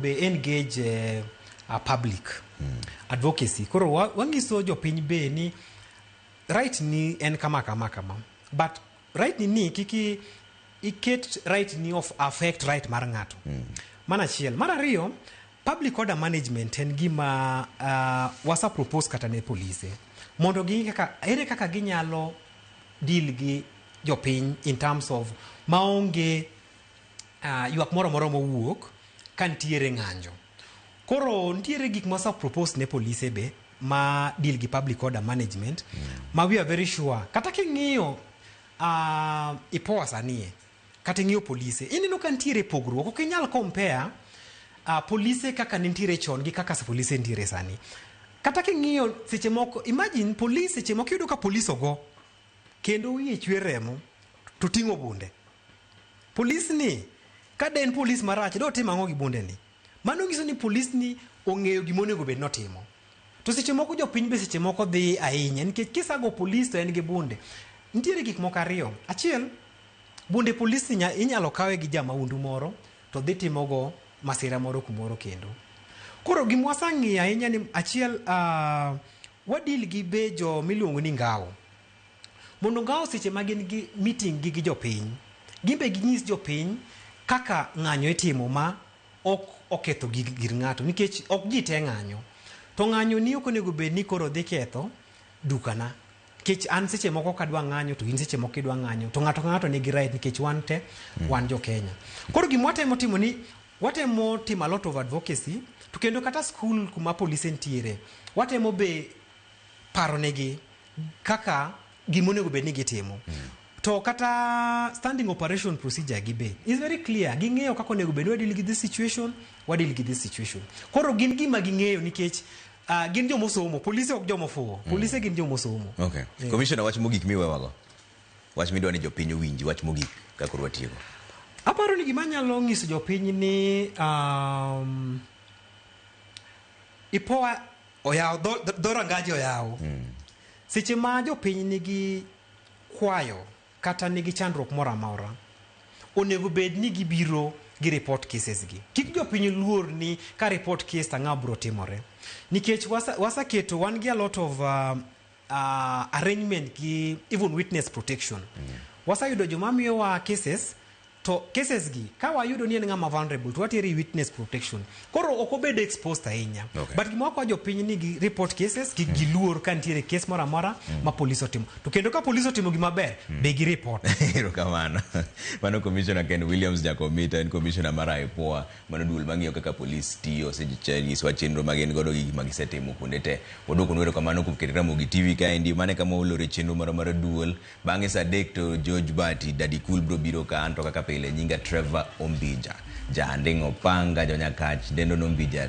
Be engage public advocacy. Koro wanyiso jopiny be ni right ni en kama kama kama, but right ni ni kiki iket right ni of affect right mar ng'ato. Mano achiel. Mar ariyo, public order management en gima wasa propose kata ne polise mondo ging'i kaka ere kaka ginyalo deal gi jopiny in terms of maonge ywak moro amora mowuok ka nitiere ng'anjo. Koro nitiere gik ma wasa propose ne polise be ma deal gi public order management ma we are very sure kata king'iyo IPOA sani e kata ing'iyo polise, ineno ka nitiere pogruok. Ok inyal compare polise kaka nitiere chon gi kaka polise nitiere sani. Kata king'iyo seche moko, imagine police, seche moko iyudo ka polis ogo kendo wiye chwer remo to ting'o bunde. Polis ni ka de en polis marach, dotimo ang'o gi bunde ni? Mano nyiso ni polis ni ong'eyo gima onego bed notimo. To seche moko jopiny be seche moko dhi ahinya nikech kisago polis to en gi bunde. Nitiere gik moko ariyo. Achiel, bunde polis inyalo kawe gi jamaundu moro to dhi timogo masira moro kumoro kendo. Koro gima wasang'iyo ahinya ni achiel, wadeal gi be jo miluongo ni ngao. Mondo ngao seche ma gin gi meeting gi jopiny, gin be ginyis jopiny kaka ng'anyo itimo ma ok oketho gir ng'ato, nikech ok ji te ng'anyo. To ng'anyo ni ok onego bed ni koro dhi ketho dukana. Nikech an seche moko kadwa ng'anyo to in seche moko idwa ng'anyo, to ng'ato ka ng'ato nigi right nikech wan te wan jo Kenya. Koro gima watemo timo ni watemo timo a lot of advocacy, to kendo kata school kuma polise nitiere watemo be paro negi kaka gima onego bed ni gitimo. To kata standing operation procedure gi be is very clear. Ging'eyo kaka onego bed ni wadeal gi this situation, wadeal gi this situation. Koro gin gima ging'eyo nikech gin jomosomo. Polise ok jomofuwo. Polise gin jomosomo. Okay. Yeah. Commissioner, wach mogik miwewago. Wach midwa ni jopiny owinji, wach mogik kaka koro watieko. Aparo ni gima anyalo nyiso jopiny ni IPOA oyaw dho rangaji oyaw. Seche ma jopiny nigi kwayo kata nigi chandruok moro amora, onego bed ni gibiro gi report cases gi. Kik jopiny luor ni ka report case to ang'o biro timore. Nikech wasaketo wan gi a lot of arrangement gi even witness protection. Wasayudo joma miyowa cases, to cases gi ka wayudo ni en ng'ama vulnerable to watere witness protection. Koro ok obedo exposed ahinya. But gima wakwayo jopiny ni gi report cases, kik giluor ka nitiere case moro amora ma polis otimo. To kendo ka polis otimo gima ber, be gi report. Erokamano. Mano Commissioner Ken Williams Jakomita, en commissioner mar IPOA, mano duol mang'iyo kaka polis tiyo, osenyisowa chenro ma gin godo gi gik ma gisetimo kuonde te. Waduokonu erokamano kuom keto Ramogi TV kaendi, mano e kama walore chenro marwa mar duol. Bang'e saa 3 to George Bati, Daddy Cool bro biro ka, anto kaka pile nyinga Trevor Ombija. Jaanding' Opanga, Jonyakach, Dendo Nombija.